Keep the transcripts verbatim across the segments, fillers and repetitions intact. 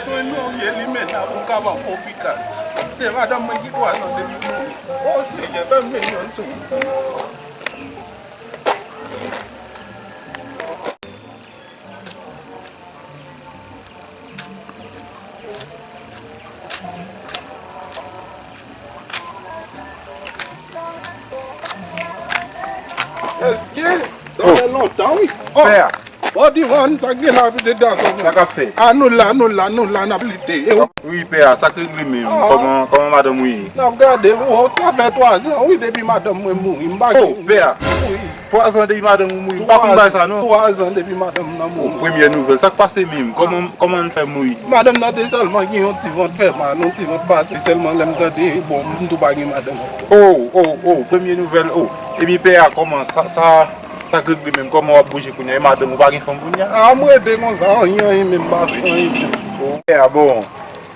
Mwen non vye limena pou m ka ban w pikal. Se madanm mwen ki twa zan depi mouri. O Senyè, fè m vin jwenn sou ou. Mesye, sa fè lontan, wi. Oh, pè a. Bon, Divan, sa k gen la, pitit gason? Sa k ap fèt? A, nou la, nou la, nou la, n ap lite. E ou? Wi, pè a, sa k regle menm? Ah. Kòman, kòman madanm ou ye? N ap gade, oh, sa fè twa zan, wi, depi madanm mwen mouri. M pa gen. Oh, pè a. Wi. Twa zan depi madanm ou mouri. M pa konn bagay sa, non. Twa zan depi madanm nan mouri. Premyè nouvèl. Sa k pase menm? Kòman, kòman l fè mouri? Madanm nan te sèlman gen yon ti vant fè mal, yon ti vant pase sèlman lè m tande, bon, m tou pa gen madanm ankò. Oh, oh, oh, premye nouvèl, oh. Ebyen, pè a, kòman sa, sa, sa k regle menm? Kòman w ap bouje kounye a? E madanm ou pa gen fanm kounye a? A, m rete konsa, anyen, anyen, menm pa fè anyen menm. Oh, pè a, bon.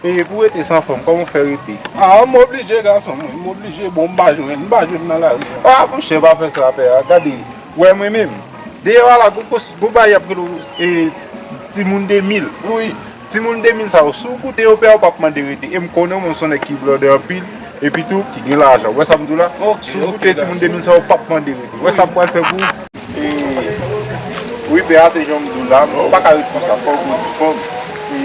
E pou rete san fanm, kòman w fè rete? A, m oblije, gason mwen, m oblije, bon, m pa jwenn, m pa jwenn nan lari a. A, monchè, pa fè sa, pè a. Gade, w wè mwen menm. Deyò a la, gon kos-, gon bagay y ap rele, e, timoun de mil. Wi. Timoun de mil sa yo, si w goute yo, pè a, ou p ap mande rete. E m konnen w menm se yon nèg ki blòdè anpil, epi tou, ki gen lajan. W wè sa m di w la? Ok, ok, gason. Si w goute timoun de mil sa yo, ou p ap mande rete. W wè sa m pral fè pou ou? E, wi, pè a, se jan m di w la, m pa ka ret konsa, fò w gon ti fanm. E,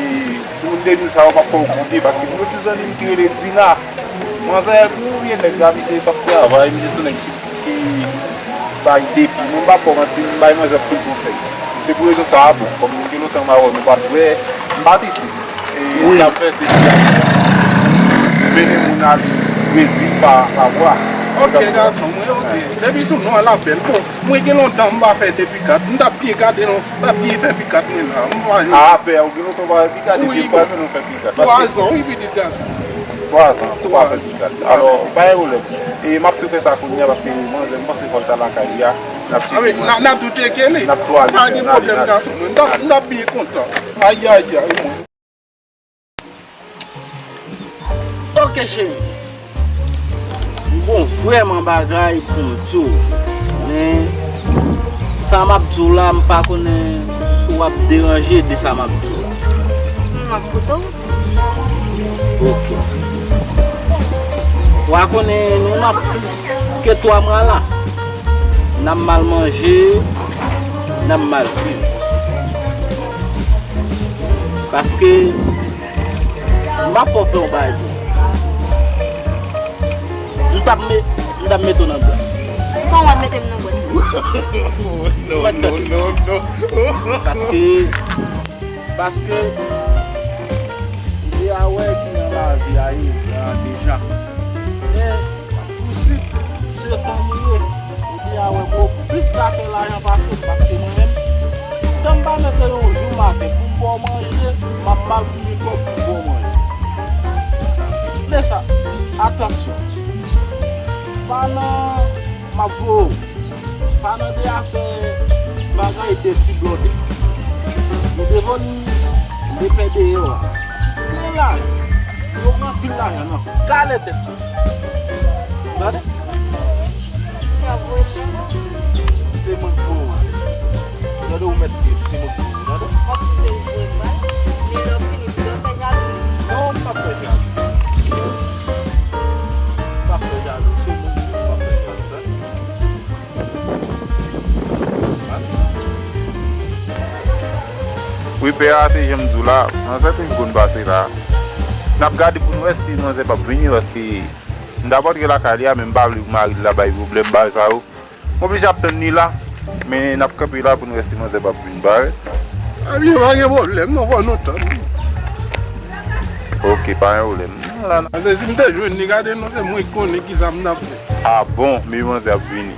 timoun de mil sa yo p ap fè w konte, paske m gen yon ti zanmi m ki rele Dina. Manzè, gon vye nèg la, misye p ap travay, misye se yon nèg ki, ki bay depi. Mwen, m p ap ba w manti, m bay manzè anpil konsèy. Se pou rezon sa a, bon, kòm nou gen lontan m pa wè, nou pa t wè, m pa t isi. E sa m fè, se pou mennen moun al Brezil pa, pa vwa. Ok, gason mwen, ok. Depi sou non an l ap bèl. Bon, mwen gen lontan m pa fè de pikat. M t ap byen gade non, m t ap byen fè pikat mwen la. M pa jwenn. A, pè, ou gen lontan w pa fè pikat, epi m pral mennen w fè pikat. Twa zan, wi, pitit gason. Twa zan, ou pa fè pikat. Alò, pa gen pwoblèm. E m ap tou fè sa kounye a, paske manzè, m panse fò l ta lakay li a. N ap tcheke manzè. N a, n a tou tcheke li. N ap tou ale, n ale, n ale. Pa gen pwoblèm, gason mwen. M t ap, m t ap byen kontan. Ayayay, mwen. Ok, cheri. M gon vrèman bagay pou m di w. Men, sa m ap di w la, m pa konnen si w ap deranje de sa m ap di w la. M ap koute w. Ok. W a konnen, nou nan plis ke twa mwa la. N ap mal manje, n ap mal viv. Paske, m pa fè w fè yon bagay pou ou. M t ap met, m t ap mete w nan bwès. Kòman w ap mete m nan bwès? Non, non, non, non. Paske, paske, m te a wè ki nan lavi a ye, a deja. Men, Isit, se fanm ou ye. Ou te a wè m plis ka fè lajan pase m, paske mwen menm, tan m pa mete yon jou maten pou m ba w manje, m ap ba l pou m vin fè w pou m ba w manje. Men sa, atansyon. Pa nan m ap voye w. Pa nan de afè bagay de ti blòdè. Nou te vòlè, nou te pè deyò a. Men lajan. Yo gen anpil lajan nan kale tèt. Gade. Se mwen k voye w. Gade ou mèt di, se mwen k voye w. Gade. W ap pouse ou voye m pral. Men lè w fini, pou yo fè jalou. Non, m p ap fè jalou. M p ap fè jalou. Se mwen k voye w, m p ap fè jalou. Gade. Wi, pè a, se jan m di w la, manzè toujou konn pase la. N ap gade pou n wè si manzè p ap vini, paske m t ap antre lakay li a, men m pa vle pou mari l la bay pwoblèm, bagay sa yo. M oblije ap tann li la, men n ap kanpe la pou n wè si manzè p ap vin, pa vre? Ebyen, pa gen pwoblèm, non, fò nou tann. Ok, pa gen pwoblèm. Paske si m te jwenn li, gade non, se mwen ki konnen kisa m t ap fè. A bon, men manzè ap vini.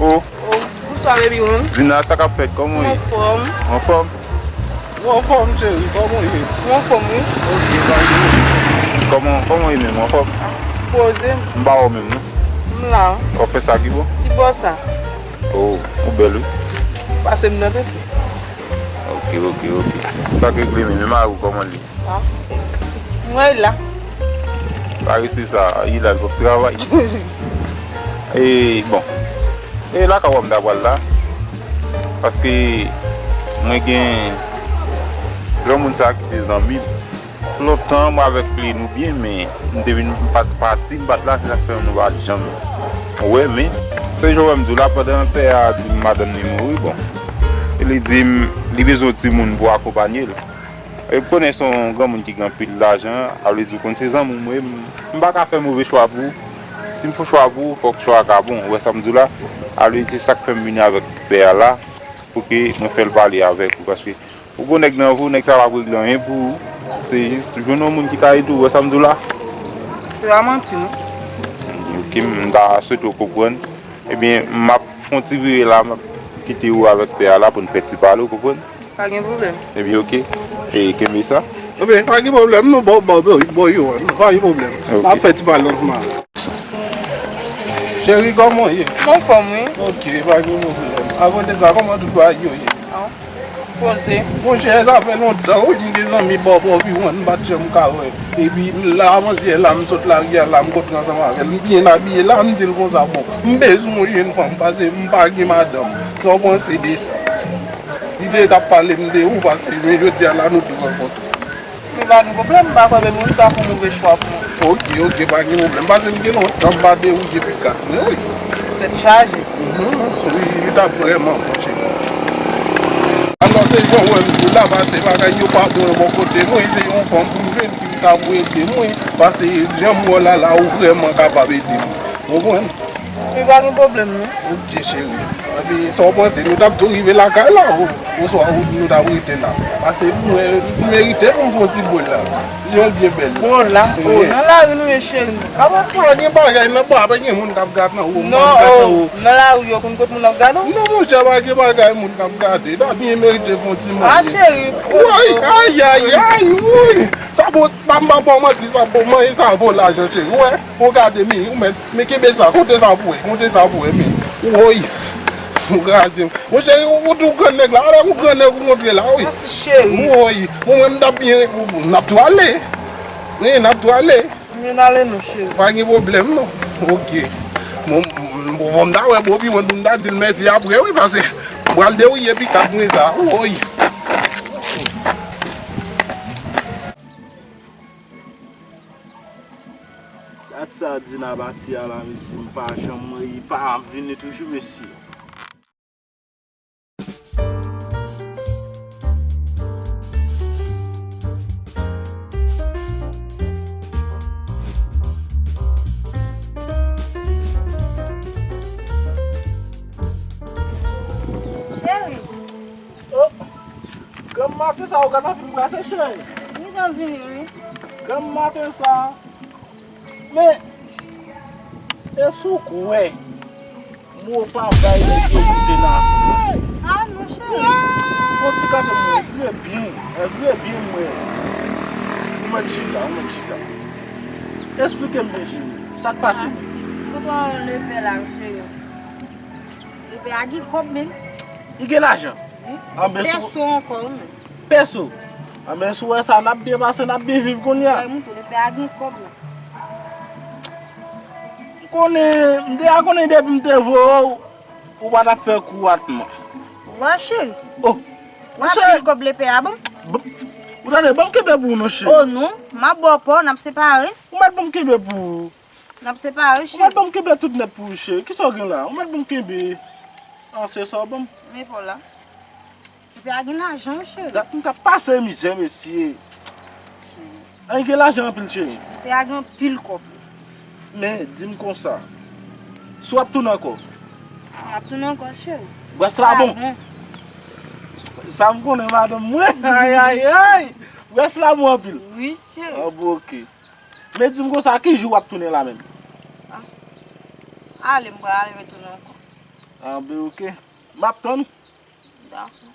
Oh. Oh, bonswa, baby one. Dina, sa k ap fèt? Kòman w ye? Anfòm. Anfòm? Ou anfòm, cheri? Kòman w ye? Mwen anfòm, wi. Ok, pa gen. Kòman, kòman w ye menm? Ou anfòm? Poze m. M pa wè w menm, non. M la. W ap fè sa ki bò? Ki bò sa? Oh, ou bèl, wi. Pase m nan tete. Ok, ok, ok. Sa k regle menm? E mari w, kòman l ye? Ah. Mwen la. Pa rete sa, li la, li p ap travay. E, bon. E lakay w a m ta pral la. Paske mwen gen, Granmoun sa a ki te zanmi m. Lontan mwen avèk li nou byen, men m te vin m pa t pati, m pa t la, se sa k fè nou pa t janm wè, men se jan w wè m di w la, pandan pè a di m madanm li mouri, bon, li di m li bezwen yon timoun pou akonpanye l. E w konnen se yon granmoun ki gen anpil lajan, sa vle di w konn se zanmi m ye, m, m pa ka fè move chwa pou ou. Si m fè chwa pou ou, fòk chwa a ka bon. Ou wè sa m di w la? Sa vle di se sa k fè m vini avèk pè a la, pou ke mwen fè l pale avèk ou, paske ou gon nèg nan vi w, nèg sa p ap regle anyen pou ou. Se jis jwenn yon moun ki ka ede w, ou wè sa m di w la? Se pa manti, non. Ok, m ta swete w konprann. Ebyen, m ap fè yon ti vire la, m ap kite w avèk pè a la pou n fè ti pale, ou konprann? Pa gen pwoblèm. Ebyen, ok. E, kenbe sa. Ebyen, pa gen pwoblèm, non, bò, bò, bò, bò, yo, pa gen pwoblèm. Ok. N ap fè ti pale ansanm. Cheri, kòman w ye? Mwen anfòm, wi. Ok, pa gen pwoblèm. Akote sa, kòman tout bagay yo ye? Poze. Monchè, sa fè lontan, wi, m gen zanmi bòbò, pi wan, m pa t janm ka wè. Epi, la, avantyè la, m sot lari a la, m kontre ansanm avè l. M byen abiye la, m di l konsa, bon, m bezwen yon jèn fanm, paske m pa gen madanm. Sa w panse de sa? Li te t ap pale m de ou, paske, men jodi a la, nou te rankontre. Men pa gen pwoblèm, m pa kwè menm ou ta fè yon move chwa pou mwen. Ok, ok, pa gen pwoblèm. Paske m gen lontan m pa dewouje pikat mwen, wi. Tèt chaje. Mhm, wi, li t ap vrèman bon, cheri. Alò, se jan w wè m di w la, paske bagay yo pa bon bò kote mwen, se yon fanm pou m jwenn ki ta pou ede mwen, paske jan m wè w la, la, ou vrèman kapab ede m. Ou konprann? Men pa gen pwoblèm, non. Ok, cheri. Epi, sa w panse? Nou t ap tou rive lakay la, ou, oswa ou, nou t ap rete la? Paske mwen, m merite pou m fè yon ti bwèl la. Jan l byen bèl. Bon, la, oh, nan lari nou ye, cheri. Apa pa gen bagay nan bwa, pa gen moun k ap gade nan ou, non, oh, nan lari yo konn kot moun ap gade w? Non, monchè, pa gen bagay moun k ap gade. Epi, m merite fè yon ti manje. Ah, cheri. Woy, ay, ay, ay, woy. Sa bon, pa m pa ba w manti, sa bon, manje sa bon lajan, cheri. Ou wè? Ou gade, men, ou mèt, men kenbe sa, konte sa pou wè, konte sa pou wè, men. Woy, ou kraze m. Monchè, ou, ou tou grannèg la, avèk ou grannèg ou montre la, wi. Mèsi, cheri. Woy, bon, mwen, m t ap byen, n ap tou ale. Wi, n ap tou ale. Men ale non, cheri. Pa gen pwoblèm, non. Ok. Bon, m, m, bon, m ta wè Bobi, mwen, m ta di l mèsi apre, wi, paske m pral dewouje pikat mwen sa, woy. Gad sa Dina pati a la, mesye, m pa janm wè, li pa vini toujou, mesye. Cheri. Oh, granm maten sa, ou gentan fin brase, cheri? Wi, m vini, wi. Granm maten sa. Men, e si w kwè, mo pa bay nèg yo koute nan afè, mache. Ah, non, cheri. Fò ti kanpe, mwen vire byen, mwen vire byen, mwen. Ou mèt chita, ou mèt chita. Esplike m byen, cheri. Sa k pase menm? Kote w lepè la, cheri? Lepè a gen kòb, men. Li gen lajan. Wi. Anben, si w pèso ankò, wi, men. Pèso. Anben, si w wè sa, n ap byen pase, n ap byen viv kounye a. Wè, mouton, lepè a gen kòb, men. M konnen, m deja konnen depi m te voye w, ou pa t ap fè kou atman. Wa cheri. Oh. Wa cheri. Pil kòb lepè a ban m. Ou tande, ban m kenbe pou ou non, cheri. Oh non, m ap ba w pa w, n ap separe. Ou mèt ban m kenbe pou ou. N ap separe, cheri. Ou mèt ban m kenbe tout nèt pou ou, cheri. Kisa w gen la? Ou mèt ban m kenbe. An, se sa w ban m. Men pa w la. Lepè a gen lajan, wi, cheri. Dat m t ap pase mizè, mesye. Cheri. An, gen lajan anpil, cheri. Lepè a gen anpil kòb, mesye. Men, di m konsa. Si w ap tounen ankò? M ap tounen ankò, cheri. Brès la bon. Sa m konnen, madanm mwen. Ay, ay, ay. Brès la bon anpil. Wi, cheri. An, bon, ok. Men di m konsa, ki jou w ap tounen la menm? Ah. Ale, m pral ale retounen ankò. Anben, ok. M ap tann ou. Dakò.